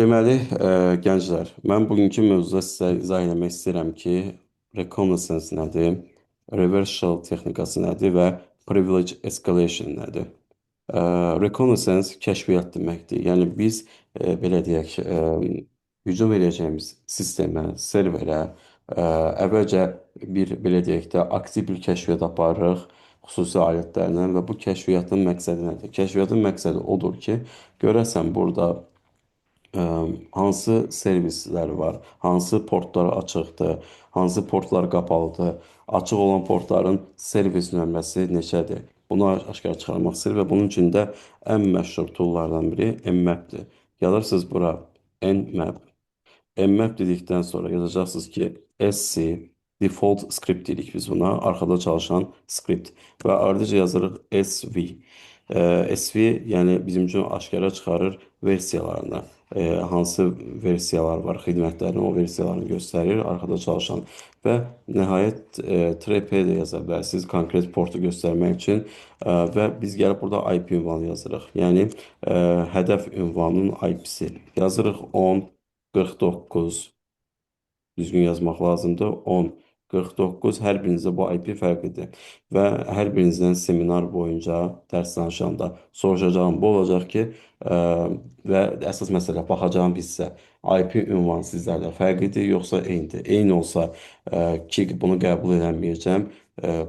Deməli, gənclər, mən bugünkü mövzuda sizə izah eləmək istəyirəm ki, reconnaissance nədir, reverse shell texnikası nədir və privilege escalation nədir? Reconnaissance kəşfiyyat deməkdir. Yəni biz belə deyək, hücum edəcəyimiz sistemə, serverə əvvəlcə bir belə deyək də aktiv bir kəşfiyyat aparırıq xüsusi alətlərlə və bu kəşfiyyatın məqsədi nədir? Kəşfiyyatın məqsədi odur ki, görəsən burada hansı servislər var, hansı portlar açıqdır, hansı portlar qapalıdır, açıq olan portların servis nömrəsi neçədir? Bunu aşkara çıxarmaq istəyir və bunun üçün də ən məşhur toollardan biri Nmap-dir. Yazırsınız bura Nmap. Nmap dedikdən sonra yazacaqsınız ki, SC default script deyirik biz buna, arxada çalışan script və ardınca yazırıq SV. SV yəni bizim üçün aşkara çıxarır versiyalarını. Hansı versiyalar var, xidmətlərin o versiyalarını göstərir arxada çalışan və nəhayət TRP də yaza bilərsiniz konkret portu göstərmək üçün və biz gəlib burada IP ünvanı yazırıq. Yəni hədəf ünvanının IP-si yazırıq 10 49, düzgün yazmaq lazımdır. 10 49, hər birinizdə bu IP fərqlidir və hər birinizdən seminar boyunca dərs danışanda soruşacağım bu olacaq ki, və əsas məsələ baxacağım hissə IP ünvanı sizlərdə fərqlidir yoxsa eynidir. Eyni olsa ki, bunu qəbul eləməyəcəm.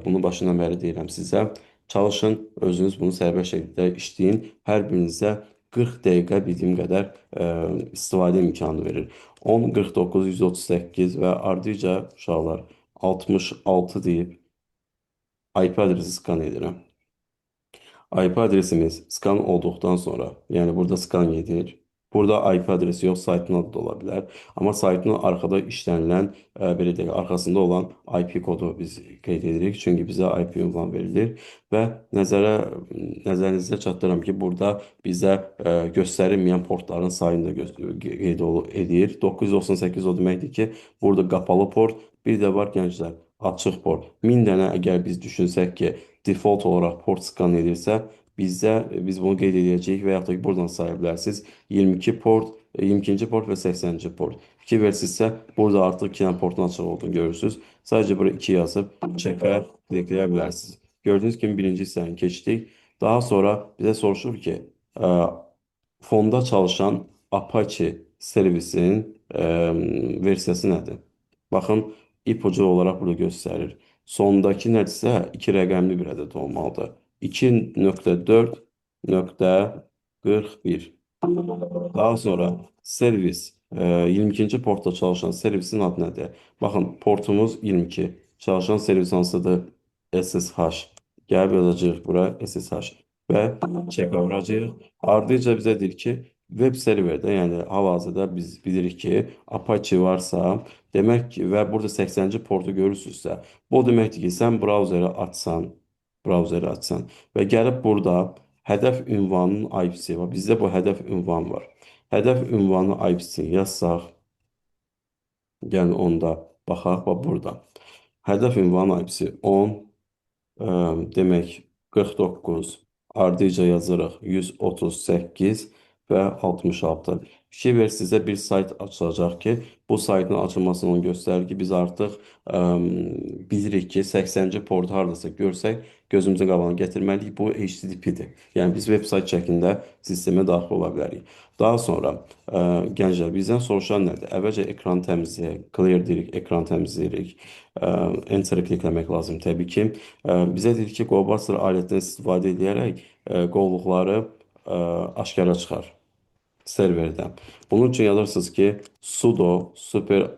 Bunu başından bəri deyirəm sizə. Çalışın, özünüz bunu sərbəst şəkildə işləyin. Hər birinizə 40 dəqiqə bildiyim qədər istifadə imkanı verir. 10, 49, 138 və ardınca uşaqlar 66 deyib IP adresi skan edirəm. IP adresimiz skan olduqdan sonra, yəni burada skan edir. Burada IP adresi yox, saytın adı da ola bilər. Amma saytın arxada işlənilən, belə deyək, arxasında olan IP kodu biz qeyd edirik. Çünki bizə IP ünvan verilir və nəzərinizə çatdırıram ki, burada bizə göstərilməyən portların sayını da qeyd edir. 998 o deməkdir ki, burada qapalı port, bir də var gənclər, açıq port. 1000 dənə əgər biz düşünsək ki, default olaraq port skan edirsə, biz bunu qeyd edəcəyik və yaxud da ki, buradan saya bilərsiniz. 22 port, 22-ci port və 80-ci port. Fikir versinizsə, burada artıq 2 dənə portun açıq olduğunu görürsünüz. Sadəcə bura 2 yazıb check-ə klikləyə bilərsiniz. Gördüyünüz kimi birinci hissəni keçdik. Daha sonra bizə soruşur ki, fonda çalışan Apache servisinin versiyası nədir? Baxın, ipucu olaraq burada göstərir. Sondakı nədirsə, 2 rəqəmli bir ədəd olmalıdır. 2.4.41. Daha sonra servis, 22-ci portda çalışan servisin adı nədir? Baxın, portumuz 22. Çalışan servis hansıdır? SSH. Gəlib yazacağıq bura SSH və check vuracağıq. Ardınca bizə deyir ki, web serverdə, yəni hal-hazırda biz bilirik ki, Apache varsa, demək ki, və burada 80-ci portu görürsünüzsə, bu o deməkdir ki, sən brauzeri açsan və gəlib burada hədəf ünvanının IP-si var. Bizdə bu hədəf ünvan var. Hədəf ünvanı IP-sini yazsaq, yəni onda baxaq, bax burada. Hədəf ünvanı IP-si 10, demək 49, ardınca yazırıq 138 və 66. Fikir ver, sizə bir sayt açılacaq ki, bu saytın açılmasını onu göstərir ki, biz artıq bilirik ki, 80-ci portu haradasa görsək, gözümüzün qabağına gətirməliyik. Bu HTTP-dir. Yəni biz web sayt şəklində sistemə daxil ola bilərik. Daha sonra gənclər, bizdən soruşan nədir? Əvvəlcə ekranı təmizləyək. Clear deyirik, ekran təmizləyirik. Enter klikləmək lazım təbii ki. Bizə deyir ki, GoBuster alətdən istifadə edərək qovluqları aşkara çıxar serverdə. Bunun üçün yazırsınız ki, sudo super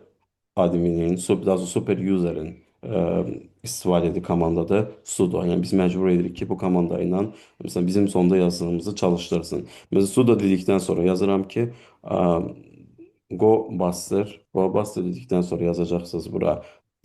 adminin, daha doğrusu super user'ın istifadə etdiyi komandadır sudo. Yəni biz məcbur edirik ki, bu komanda ilə məsələn bizim sonda yazdığımızı çalışdırsın. Məsələn sudo dedikdən sonra yazıram ki, go buster, go buster dedikdən sonra yazacaqsınız bura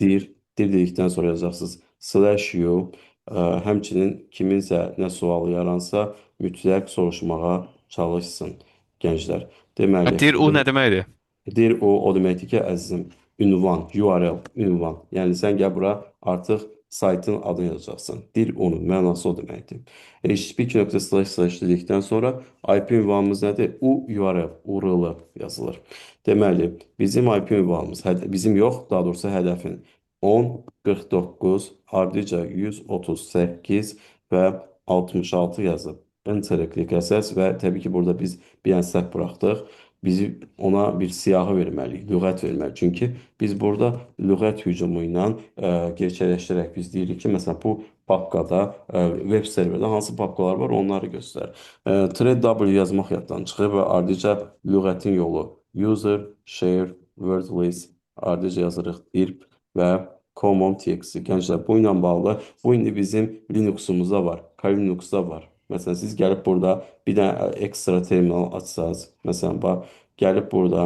dir, dir dedikdən sonra yazacaqsınız slash u, həmçinin kiminsə nə sualı yaransa mütləq soruşmağa çalışsın gənclər. Deməli, Deyir o nə deməkdir? Deyir o deməkdir ki, əzizim, ünvan, URL, ünvan. Yəni sən gəl bura artıq Saytın adını yazacaqsan. Dir onun mənası o deməkdir. HTTP 2.// dedikdən sonra IP ünvanımız nədir? URL, URL yazılır. Deməli, bizim IP ünvanımız, bizim yox, daha doğrusu hədəfin 10, 49, ardıca 138 və 66 yazıb. Enter klikləsəz və təbii ki, burada biz bir dənə səhv buraxdıq. Bizi ona bir siyahı verməliyik, lüğət verməliyik. Çünki biz burada lüğət hücumu ilə gerçəkləşdirərək biz deyirik ki, məsələn, bu papkada, web serverdə hansı papkalar var, onları göstər. W yazmaq yaddan çıxır və ardıca lüğətin yolu user, share, word list, ardıca yazırıq dirb və common.txt. Gənclər, bu ilə bağlı, bu indi bizim Linux'umuzda var, Kali Linux'da var. Məsələn, siz gəlib burada bir dənə ekstra terminal açsanız, məsələn, bax, gəlib burada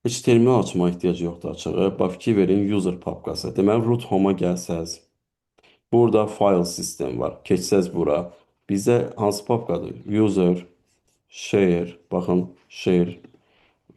heç terminal açmağa ehtiyacı yoxdur açığı. Bax, fikir verin, user papkası. Deməli, root home-a gəlsəz, burada file sistem var. Keçsəz bura, bizə hansı papkadır? User, share, baxın, share,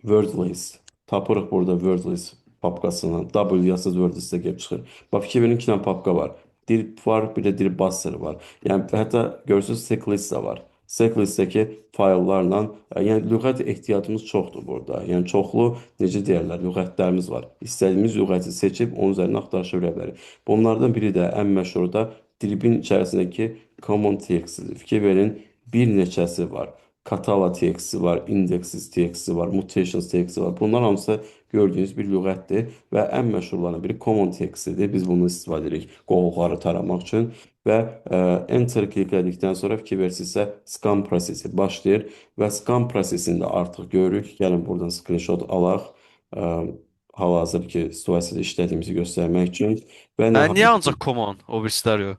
word list. Tapırıq burada word list papkasını. W yazsız word listə gəlib çıxır. Bax, fikir verin, iki dənə papka var. Dirb var, bir də dirb-buster var. Yəni, hətta görürsünüz, seclist də var. Seclistdəki fayllarla, yəni lüğət ehtiyatımız çoxdur burada. Yəni çoxlu, necə deyərlər, lüğətlərimiz var. İstədiyimiz lüğəti seçib onun üzərinə axtarışa verə bilərik. Bunlardan biri də ən məşhuru da Dirbin içərisindəki common.txt-dir. Fikir verin, bir neçəsi var. Catala TXT var, indexes TXT var, mutations TXT var. Bunlar hamısı gördüyünüz bir lüğətdir və ən məşhurlarından biri common TXT-dir. Biz bunu istifadə edirik qovluqları taramaq üçün və enter kliklədikdən sonra fikir versinizsə scan prosesi başlayır və scan prosesində artıq görürük. Gəlin buradan screenshot alaq. Hal-hazır ki, situasiyada işlədiyimizi göstərmək üçün və Mən niyə nəhayət ancaq common, o birislər yox?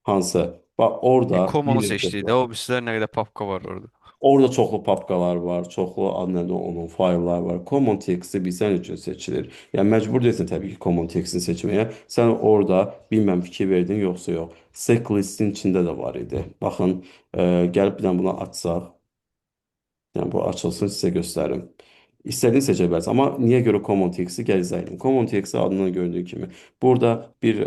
hansı? Bax orada bir Common'u neçə seçdik var. də, o birislər nə qədər papka var orada. Orada çoxlu papkalar var, çoxlu ad nədir onun fayllar var. Common text-i bilsən üçün seçilir. Yəni məcbur deyilsən təbii ki, common text-ini seçməyə. Sən orada bilməm fikir verdin yoxsa yox. Seclist-in içində də var idi. Baxın, gəlib bir dənə bunu açsaq, yəni bu açılsın sizə göstərim. İstədiyini seçə bilərsən. Amma niyə görə common text-i gəl izah edeyim. Common text-i adından göründüyü kimi burada bir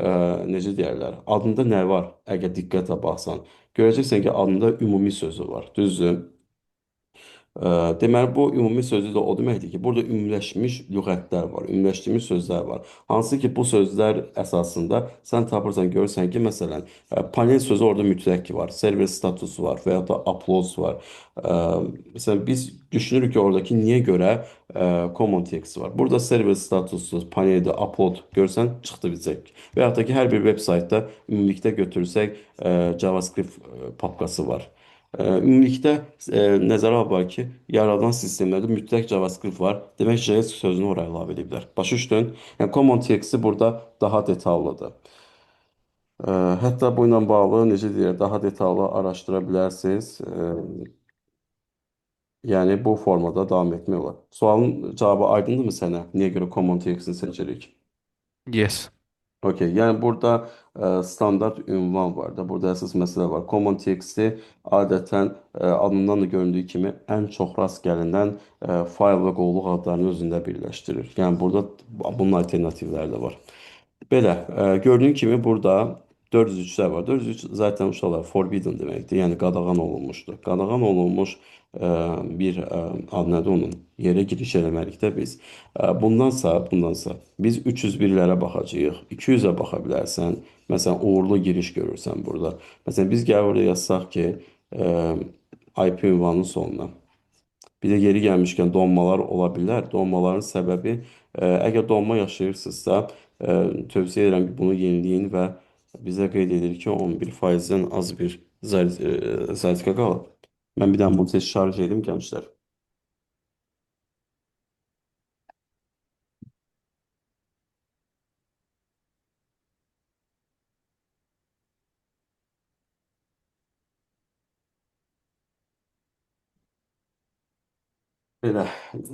necə deyərlər, adında nə var? Əgər diqqətlə baxsan, görəcəksən ki, adında ümumi sözü var. Düzdür? Deməli, bu ümumi sözü də o deməkdir ki, burada ümumiləşmiş lüğətlər var, ümumiləşdirilmiş sözlər var. Hansı ki, bu sözlər əsasında sən tapırsan, görürsən ki, məsələn, panel sözü orada mütləq ki var, server statusu var və ya da uploads var. Məsələn, biz düşünürük ki, oradakı niyə görə common text var. Burada server statusu, paneldə upload görsən, çıxdı bizə. Və ya da ki, hər bir web saytda ümumilikdə götürsək, JavaScript papkası var. Ümumilikdə nəzərə al ki, yaradan sistemlərdə mütləq JavaScript var. Demək, JS sözünü oraya əlavə ediblər. Başa düşdün? Yəni, common text-i burada daha detallıdır. Hətta bu ilə bağlı, necə deyir, daha detallı araşdıra bilərsiniz. Yəni, bu formada davam etmək olar. Sualın cavabı aydındırmı sənə? Niyə görə common text-ini seçirik? Yes. Okey, yəni burada standart ünvan var da. Burada əsas məsələ var. Common text-i adətən adından da göründüyü kimi ən çox rast gəlinən fayl və qovluq adlarını özündə birləşdirir. Yəni burada bunun alternativləri də var. Belə, gördüyün kimi burada 403'lər var. 403 zaten uşaqlar forbidden deməkdir. Yəni qadağan olunmuşdur. Qadağan olunmuş bir ad nədir onun? Yerə giriş eləməliyik də biz. Bundansa biz 301'lərə baxacağıq. 200'ə baxa bilərsən. Məsələn, uğurlu giriş görürsən burada. Məsələn, biz gəlib orada yazsaq ki, IP ünvanının sonuna. Bir də yeri gəlmişkən donmalar ola bilər. Donmaların səbəbi, əgər donma yaşayırsınızsa, tövsiyə edirəm ki, bunu yeniləyin və bizə qeyd edir ki, 11%-dən az bir zaryatka qalıb. Mən bir dənə bunu tez şarj edim, gənclər. Belə,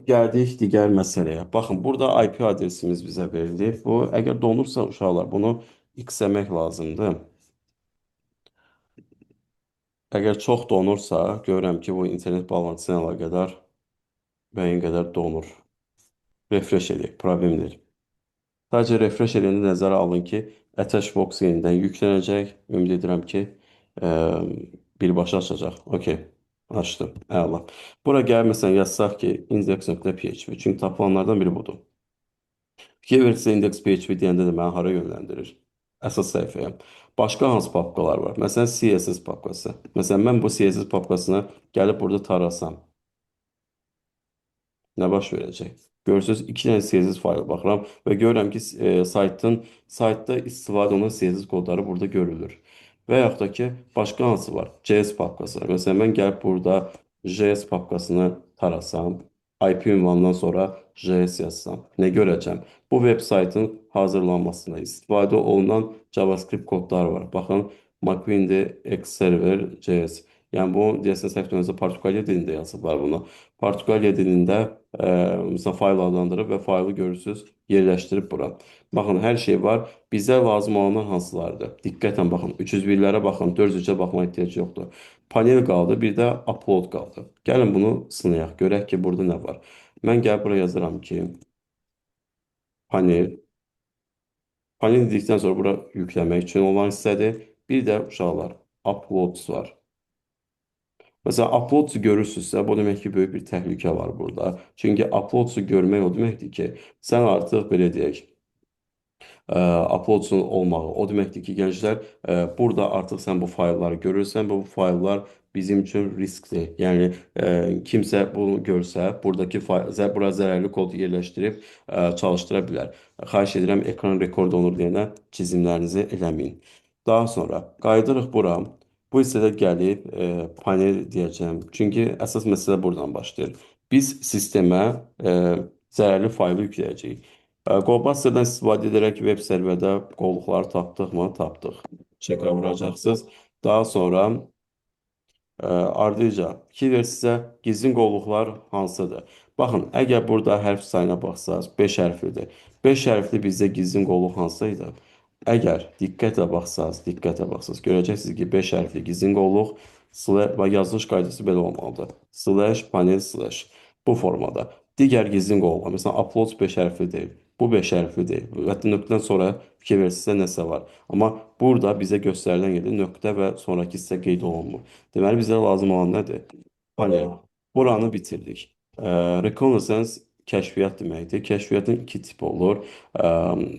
gəldik digər məsələyə. Baxın, burada IP adresimiz bizə verilib. Bu, əgər donursa uşaqlar, bunu x-əmək lazımdır. Əgər çox donursa, görürəm ki, bu internet bağlantısı ilə əlaqədar müəyyən qədər donur. Refresh edək, problem deyil. Sadəcə refresh edəndə nəzərə alın ki, attach box yenidən yüklənəcək. Ümid edirəm ki, e, birbaşa açacaq. Okey. Açdı. Əla. Bura gəl məsələn yazsaq ki, index.php. Çünki tapılanlardan biri budur. Fikir verirsə index.php deyəndə də məni hara yönləndirir? Əsas səhifəyə. Başqa hansı papkalar var? Məsələn, CSS papkası. Məsələn, mən bu CSS papkasını gəlib burada tarasam, nə baş verəcək? Görürsünüz, iki dənə CSS faylı baxıram və görürəm ki, saytda istifadə olunan CSS kodları burada görülür. Və yaxud da ki, başqa hansı var? JS papkası var. Məsələn, mən gəlib burada JS papkasını tarasam, IP ünvanından sonra JS yazsam, nə görəcəm? Bu web saytın hazırlanmasında istifadə olunan JavaScript kodlar var. Baxın, McWindy X Server JS. Yəni bu deyəsən səhv etmirəmsə Portuqaliya dilində yazıblar bunu. Portuqaliya dilində məsələn fayl adlandırıb və faylı görürsüz, yerləşdirib bura. Baxın, hər şey var. Bizə lazım olanlar hansılardır? Diqqətlə baxın. 301-lərə baxın, 403-ə baxmağa ehtiyac yoxdur. Panel qaldı, bir də upload qaldı. Gəlin bunu sınayaq, görək ki, burada nə var. Mən gəlib bura yazıram ki, panel. Panel dedikdən sonra bura yükləmək üçün olan hissədir. Bir də uşaqlar, uploads var. Məsələn, uploads görürsünüzsə, bu demək ki, böyük bir təhlükə var burada. Çünki uploads görmək o deməkdir ki, sən artıq belə deyək, uploadsun olmağı o deməkdir ki, gənclər, burada artıq sən bu faylları görürsən və bu fayllar bizim üçün riskdir. Yəni kimsə bunu görsə, buradakı fayl, bura zərərli kod yerləşdirib çalışdıra bilər. Xahiş edirəm, ekran rekord olunur deyənə çizimlərinizi eləməyin. Daha sonra qayıdırıq bura. Bu hissədə gəlib panel deyəcəm. Çünki əsas məsələ buradan başlayır. Biz sistemə zərərli faylı yükləyəcəyik. Gobuster'dan istifadə edərək web serverdə qovluqları tapdıq mı? Tapdıq. Çeka vuracaqsınız. Daha sonra ardınca fikir ver sizə gizlin qovluqlar hansıdır? Baxın, əgər burada hərf sayına baxsaz, 5 hərflidir. 5 hərfli bizdə gizlin qovluq hansı idi? Əgər diqqətlə baxsaz, görəcəksiniz ki, 5 hərfli gizlin qovluq və yazılış qaydası belə olmalıdır. Slash, panel, slash. Bu formada. Digər gizlin qovluqlar, məsələn, uploads 5 hərfli deyil. Bu 5 hərfli deyil. Hətta nöqtədən sonra fikir verirsinizsə nəsə var. Amma burada bizə göstərilən yerdə nöqtə və sonrakı hissə qeyd olunmur. Deməli, bizə lazım olan nədir? Panel. Buranı bitirdik. Reconnaissance kəşfiyyat deməkdir. Kəşfiyyatın iki tipi olur.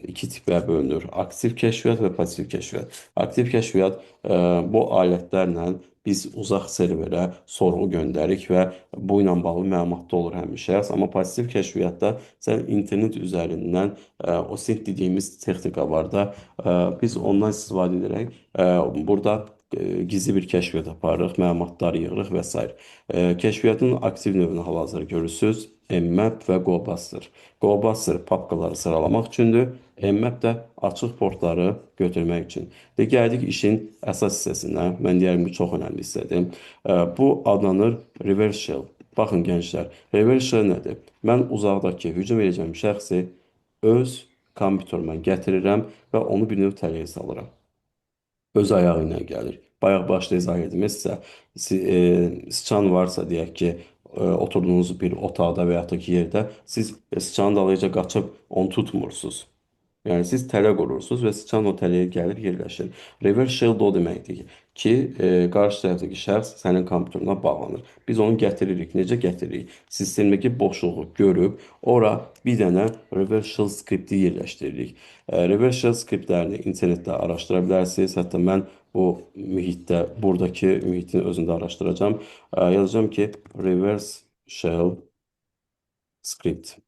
İki tipə bölünür. Aktiv kəşfiyyat və pasiv kəşfiyyat. Aktiv kəşfiyyat bu alətlərlə biz uzaq serverə sorğu göndəririk və bu ilə bağlı məlumatda olur həmişə. Amma pasiv kəşfiyyatda sən internet üzərindən OSINT dediyimiz texnika var da, biz ondan istifadə edərək burada gizli bir kəşfiyyat aparırıq, məlumatlar yığırıq və s. Kəşfiyyatın aktiv növünü hal-hazırda görürsünüz. Nmap və GoBuster. GoBuster papkaları sıralamaq üçündür. Nmap də açıq portları götürmək üçün. Və gəldik işin əsas hissəsinə. Mən deyərəm ki, çox önəmli hissədir. Bu adlanır reverse shell. Baxın gənclər, reverse shell nədir? Mən uzaqdakı hücum edəcəyim şəxsi öz kompüterimə gətirirəm və onu bir növ tələyə salıram. Öz ayağı ilə gəlir. Bayaq başda izah etdim sizə. Sıçan varsa deyək ki, oturduğunuz bir otaqda və yaxud da ki yerdə siz sıçanın dalıyca qaçıb onu tutmursunuz. Yəni siz tələ qurursunuz və sıçan o tələyə gəlir, yerləşir. Reverse shell də o deməkdir ki, qarşı tərəfdəki şəxs sənin kompüterinə bağlanır. Biz onu gətiririk. Necə gətiririk? Sistemdəki boşluğu görüb ora bir dənə reverse shell skripti yerləşdiririk. Reverse shell skriptlərini internetdə araşdıra bilərsiniz. Hətta mən bu mühitdə, buradakı mühitin özündə araşdıracağam. Yazacağam ki, reverse shell script.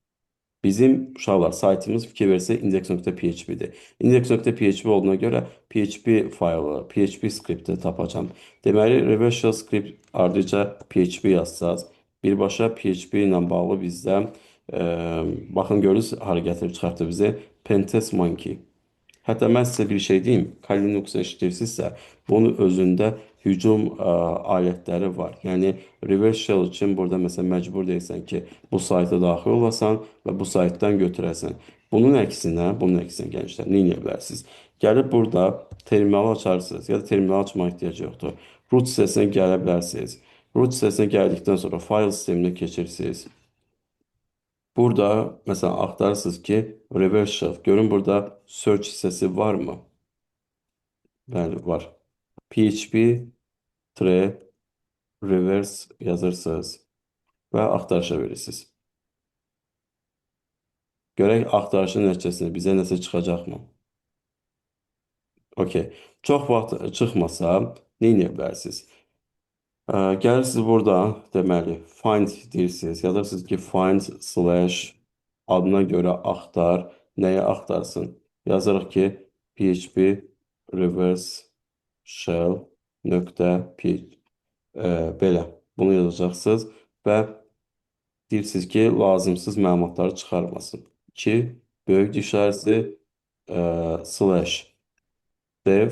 Bizim uşaqlar saytımız fikir versə index.php-dir. Index.php olduğuna görə PHP faylı, PHP skripti tapacağam. Deməli, reverse shell script ardınca PHP yazsaz, birbaşa PHP ilə bağlı bizdə baxın görürsünüz hara gətirib çıxartdı bizi Pentest Monkey. Hətta mən sizə bir şey deyim, Kali Linux işləyirsinizsə, bunun özündə hücum alətləri var. Yəni reverse shell üçün burada məsələn məcbur deyilsən ki, bu sayta daxil olasan və bu saytdan götürəsən. Bunun əksinə gənclər, nə edə bilərsiniz? Gəlib burada terminalı açarsınız ya da terminalı açmaq ehtiyacı yoxdur. Root hissəsinə gələ bilərsiniz. Root hissəsinə gəldikdən sonra fayl sisteminə keçirsiniz. Burada məsələn axtarırsınız ki, reverse shell. Görün burada search hissəsi varmı? Bəli, var. PHP tire reverse yazırsınız və axtarışa verirsiniz. Görək axtarışın nəticəsində bizə nəsə çıxacaqmı? Okey. Çox vaxt çıxmasa nə edə bilərsiniz? Gəlirsiniz burada, deməli, find deyirsiniz. Yazırsınız ki, find slash adına görə axtar. Nəyi axtarsın? Yazırıq ki, PHP reverse shell nöqtə p belə. Bunu yazacaqsınız və deyirsiniz ki, lazımsız məlumatları çıxarmasın. 2, böyük işarəsi slash dev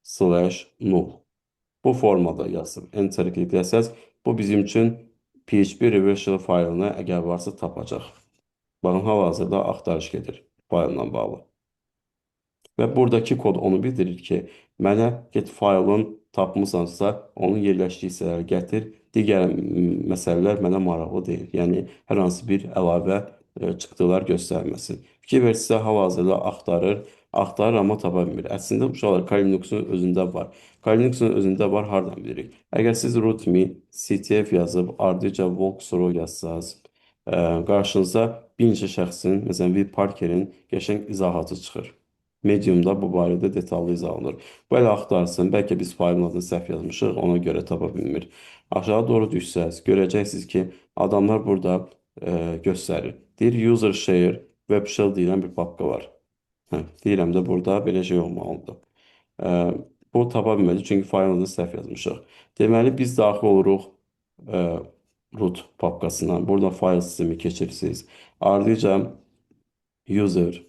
slash null. Bu formada yazıb. Enter klikləsəz, bu bizim üçün PHP reverse shell faylını əgər varsa tapacaq. Baxın, hal-hazırda axtarış gedir faylla bağlı. Və buradakı kod onu bildirir ki, mənə get faylın tapmısansa, onun yerləşdiyi hissələri gətir. Digər məsələlər mənə maraqlı deyil. Yəni, hər hansı bir əlavə çıxdılar göstərməsin. Fikir versinizsə, hal-hazırda axtarır, axtarır, amma tapa bilmir. Əslində, uşaqlar, Kali Linuxun özündə var. Kali Linuxun özündə var, hardan bilirik? Əgər siz rootme ctf yazıb, ardınca walkthrough yazsanız, qarşınıza bir neçə şəxsin, məsələn, Will Parker'in qəşəng izahatı çıxır. Medium'da bu barədə detallı izah olunur. Bu elə axtarsın, bəlkə biz faylın adını səhv yazmışıq, ona görə tapa bilmir. Aşağı doğru düşsəz, görəcəksiniz ki, adamlar burada göstərir. Deyir, user share web shell deyilən bir papka var. Hə, deyirəm də burada belə şey olmalıdır. Bu tapa bilmədi, çünki faylın adını səhv yazmışıq. Deməli, biz daxil oluruq root papkasına. Buradan fayl sistemi keçirsiniz. Ardınca user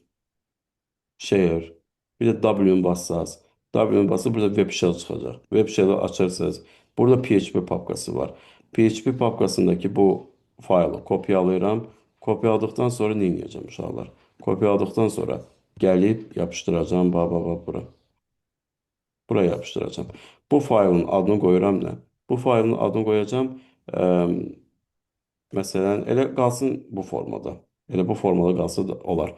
share, bir də W-ni bassaz. W-ni basıb burada web shell çıxacaq. Web shell-i açırsınız. Burada PHP papkası var. PHP papkasındakı bu faylı kopyalayıram. Kopyaladıktan sonra nə edəcəm uşaqlar? Kopyaladıktan sonra gəlib yapışdıracağam. Bax, bax, bax, bura. Buraya yapışdıracağam. Bu faylın adını qoyuram nə? Bu faylın adını qoyacağam. Məsələn, elə qalsın bu formada. Elə bu formada qalsa da olar.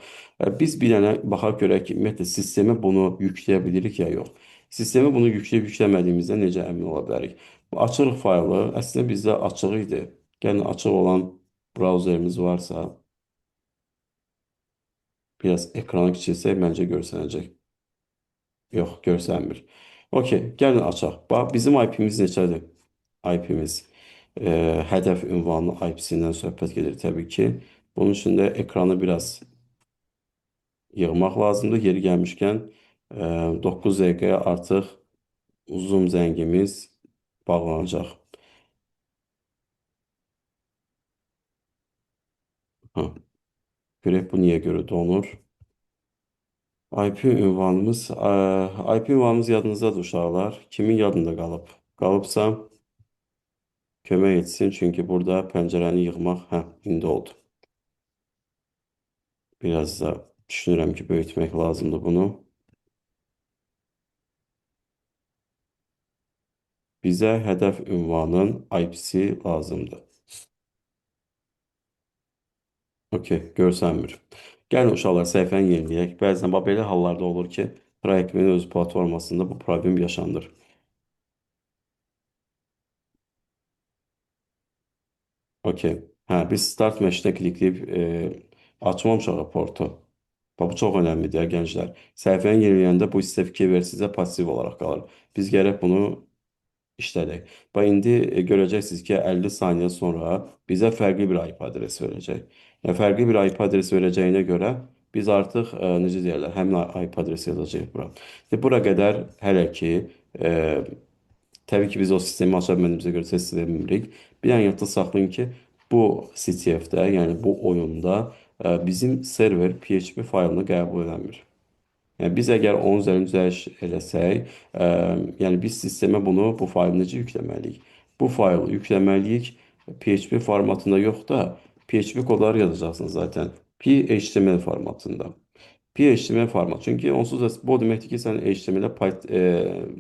Biz bir dənə baxaq görək ki, ümumiyyətlə sistemə bunu yükləyə bilirik ya yox. Sistemə bunu yükləyib yükləmədiyimizdən necə əmin ola bilərik? Açırıq faylı. Əslində bizdə açıq idi. Gəlin açıq olan brauzerimiz varsa, biraz ekranı kiçilsək məncə görsənəcək. Yox, görsənmir. Okey, gəlin açaq. Bax, bizim IP-miz neçədir? IP-miz. Hədəf ünvanı IP-sindən söhbət gedir təbii ki. Bunun üçün də ekranı biraz yığmaq lazımdır. Yeri gəlmişkən, 9 dəqiqəyə artıq Zoom zəngimiz bağlanacaq. Ha. Görək bu niyə görə donur? IP ünvanımız, IP ünvanımız yadınızdadır uşaqlar. Kimin yadında qalıb? Qalıbsa kömək etsin, çünki burada pəncərəni yığmaq, hə, indi oldu. Biraz da düşünürəm ki, böyütmək lazımdır bunu. Bizə hədəf ünvanın IP-si lazımdır. Okey, görsənmir. Gəlin uşaqlar, səhifəni yeniləyək. Bəzən bax, belə hallarda olur ki, TryHackMe-nin öz platformasında bu problem yaşanır. Okey. Hə, biz Start Machine-ə klikləyib açmamışıq portu. Bax, bu çox önəmlidir, gənclər. Səhifəni yeniləyəndə bu hissə fikir verir sizə pasiv olaraq qalır. Biz gərək bunu işlədək. Bax, indi görəcəksiniz ki, 50 saniyə sonra bizə fərqli bir IP adresi verəcək. Yəni, fərqli bir IP adresi verəcəyinə görə biz artıq, necə deyərlər, həmin IP adresi yazacağıq bura. Bura qədər hələ ki, təbii ki, biz o sistemi aça bilmədiyimizə görə test edə bilmirik. Bir dənə yadda saxlayın ki, bu CTF-də, yəni bu oyunda bizim server PHP faylını qəbul eləmir. Yəni, biz əgər onun üzərində düzəliş eləsək, yəni biz sistemə bu faylı necə yükləməliyik? Bu faylı yükləməliyik PHP formatında yox da PHP kodları yazacaqsınız zaten. PHTML formatında. PHTML format. Çünki onsuz da bu o deməkdir ki, sən HTML-ə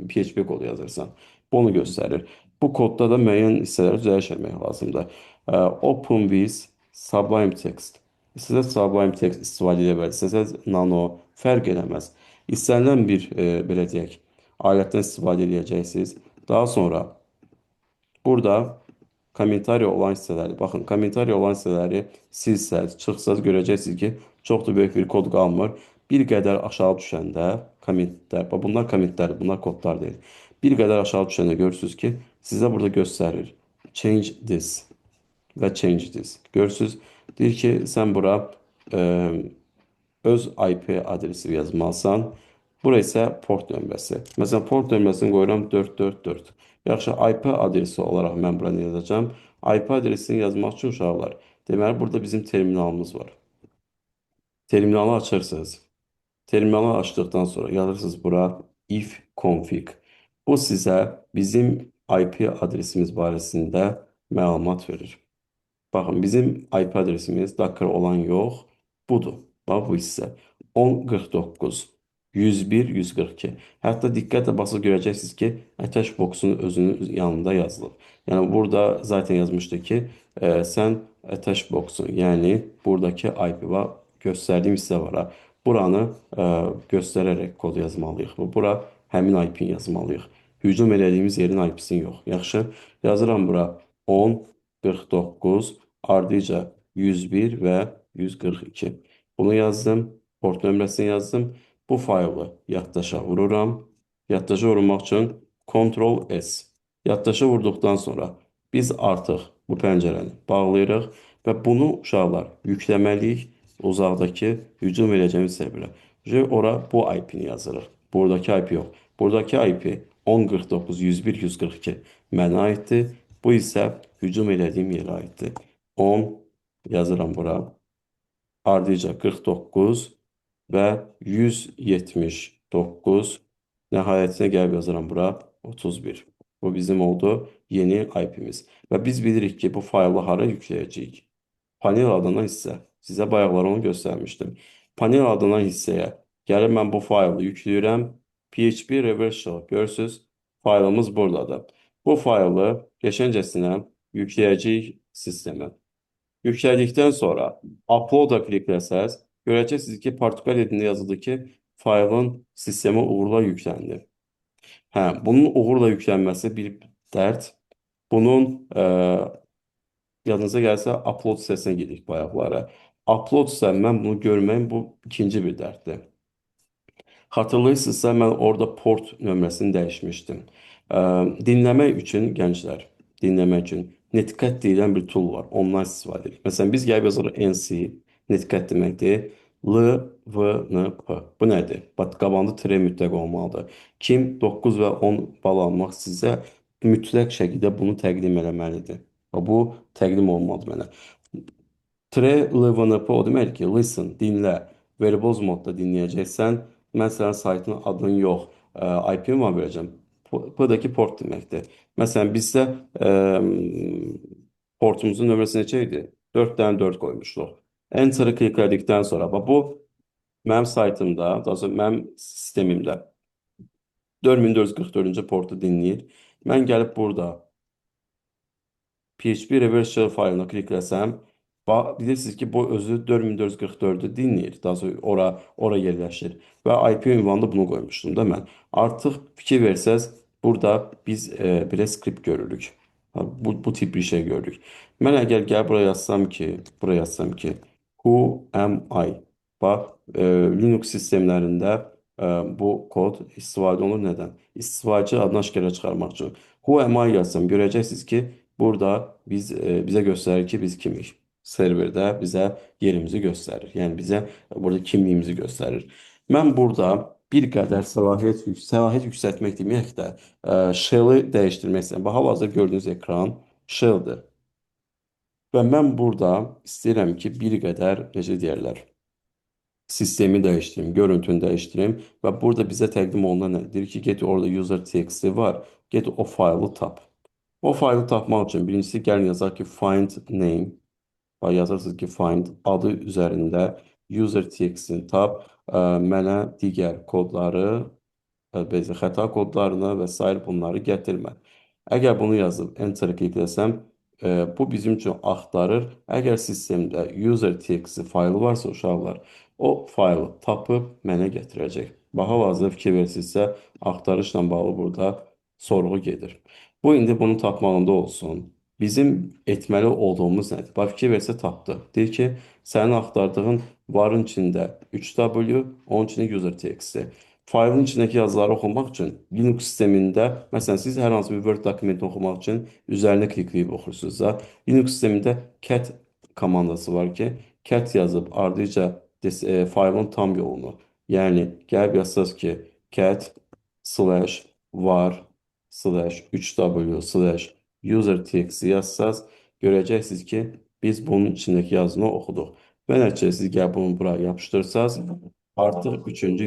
PHP kodu yazırsan. Bu onu göstərir. Bu kodda da müəyyən hissələri düzəliş eləmək lazımdır. Open with Sublime Text. İstəsəz Sublime Text istifadə edə bilərsiniz, istəsəz Nano, fərq eləməz. İstənilən bir belə deyək, alətdən istifadə edəcəksiniz. Daha sonra burada kommentariya olan hissələri, baxın, kommentariya olan hissələri silsəz, çıxsaz görəcəksiniz ki, çox da böyük bir kod qalmır. Bir qədər aşağı düşəndə kommentlər, bax bunlar kommentlərdir, bunlar kodlar deyil. Bir qədər aşağı düşəndə görürsünüz ki, sizə burada göstərir. Change this və change this. Görürsünüz, deyir ki, sən bura öz IP adresi yazmalısan. Bura isə port nömrəsi. Məsələn, port nömrəsini qoyuram 444. Yaxşı, IP adresi olaraq mən bura nə yazacağam? IP adresini yazmaq üçün uşaqlar, deməli, burada bizim terminalımız var. Terminalı açırsınız. Terminalı açdıqdan sonra yazırsınız bura ifconfig. Bu sizə bizim IP adresimiz barəsində məlumat verir. Baxın, bizim IP adresimiz Docker olan yox, budur. Bax, bu hissə. 10.49 101 142. Hətta diqqətlə basıb görəcəksiniz ki, Attach box'un özünün yanında yazılıb. Yəni burada zaten yazmışdı ki, sən Attach box'un, yəni buradakı IP var, göstərdiyim hissə var. Ha. Buranı göstərərək kod yazmalıyıq. Bura həmin IP-ni yazmalıyıq. Hücum elədiyimiz yerin IP-sini yox. Yaxşı, yazıram bura 10 49 ardıca 101 və 142. Bunu yazdım. Port nömrəsini yazdım. Bu faylı yaddaşa vururam. Yaddaşa vurmaq üçün Ctrl S. Yaddaşa vurduqdan sonra biz artıq bu pəncərəni bağlayırıq və bunu uşaqlar yükləməliyik uzaqdakı hücum edəcəyimiz serverə. Ora bu IP-ni yazırıq. Buradakı IP yox. Buradakı IP 10.49 101 142 mənə aiddir. Bu isə hücum elədiyim yerə aiddir. 10 yazıram bura. Ardıca 49 və 179, nəhayətinə gəlib yazıram bura 31. Bu bizim oldu yeni IP-miz. Və biz bilirik ki, bu faylı hara yükləyəcəyik? Panel adlanan hissə. Sizə bayaqlar onu göstərmişdim. Panel adlanan hissəyə gəlib mən bu faylı yükləyirəm. PHP reverse shell görürsünüz, faylımız buradadır. Bu faylı qəşəngcəsinə yükləyəcəyik sistemə. Yüklədikdən sonra upload-a klikləsəz, görəcəksiniz ki, Portuqaliya dilində yazıldı ki, faylın sistemə uğurla yükləndi. Hə, bunun uğurla yüklənməsi bir dərd. Bunun yadınıza gəlsə upload hissəsinə gedik bayaqlara. Upload isə mən bunu görməyim, bu ikinci bir dərddir. Xatırlayırsınızsa mən orada port nömrəsini dəyişmişdim. Dinləmək üçün gənclər, dinləmək üçün Netcat deyilən bir tool var. Ondan istifadə edirik. Məsələn, biz gəlib yazırıq NC, Netcat deməkdir. L, V, N, P. Bu nədir? Bax, qabağında tire mütləq olmalıdır. Kim 9 və 10 bal almaq sizə mütləq şəkildə bunu təqdim eləməlidir. Və bu təqdim olmalıdır mənə. Tire L, V, N, P o deməkdir ki, listen, dinlə, verbose modda dinləyəcəksən. Mən sənin saytının adını yox, IP-ni var verəcəm. P-dəki port deməkdir. Məsələn, bizdə portumuzun nömrəsi neçə idi? 4 dənə 4 qoymuşduq. Enter'ı kliklədikdən sonra, bax bu mənim saytımda, daha doğrusu mənim sistemimdə 4444-cü portu dinləyir. Mən gəlib burada PHP reverse shell faylına klikləsəm, bilirsiniz ki, bu özü 4444-ü dinləyir. Daha sonra ora yerləşir. Və IP ünvanında bunu qoymuşdum da mən. Artıq fikir versəz, burada biz belə script görürük. Bu tip bir şey görürük. Mən əgər gəl buraya yazsam ki, who am I? Bax, Linux sistemlərində bu kod istifadə olunur. Nədən? İstifadəçi adını aşkara çıxarmaq üçün. Who am I yazsam, görəcəksiniz ki, burada bizə göstərir ki, biz kimik. Serverdə bizə yerimizi göstərir. Yəni bizə burada kimliyimizi göstərir. Mən burada bir qədər səlahiyyət yüksəltmək deməyək də, shell-i dəyişdirmək istəyirəm. Bax, hal-hazırda gördüyünüz ekran shell-dir. Və mən burada istəyirəm ki, bir qədər, necə deyərlər, sistemi dəyişdirim, görüntünü dəyişdirim və burada bizə təqdim olunan nədir ki, get orada user txt var, get o faylı tap. O faylı tapmaq üçün birincisi gəlin yazaq ki, find name. Bax, yazırsınız ki, find adı üzərində user txt-ni tap, mənə digər kodları, bəzi xəta kodlarını və sair bunları gətirmə. Əgər bunu yazıb enter klikləsəm, Bu bizim üçün axtarır. Əgər sistemdə user.txt faylı varsa uşaqlar, o faylı tapıb mənə gətirəcək. Bax, hal-hazırda fikir versinizsə, axtarışla bağlı burada sorğu gedir. Bu indi bunu tapmağında olsun. Bizim etməli olduğumuz nədir? Bax, fikir versə tapdı. Deyir ki, sənin axtardığın varın içində 3W, onun içində user.txt. Faylın içindəki yazıları oxumaq üçün Linux sistemində, məsələn, siz hər hansı bir Word dokumenti oxumaq üçün üzərinə klikləyib oxursunuz da. Linux sistemində cat komandası var ki, cat yazıb ardınca faylın tam yolunu, yəni gəlib yazsaz ki, cat slash var slash 3w slash user.txt yazsaz, görəcəksiniz ki, biz bunun içindəki yazını oxuduq. Və nəticədə siz gəlib bunu bura yapışdırsaz, artıq üçüncü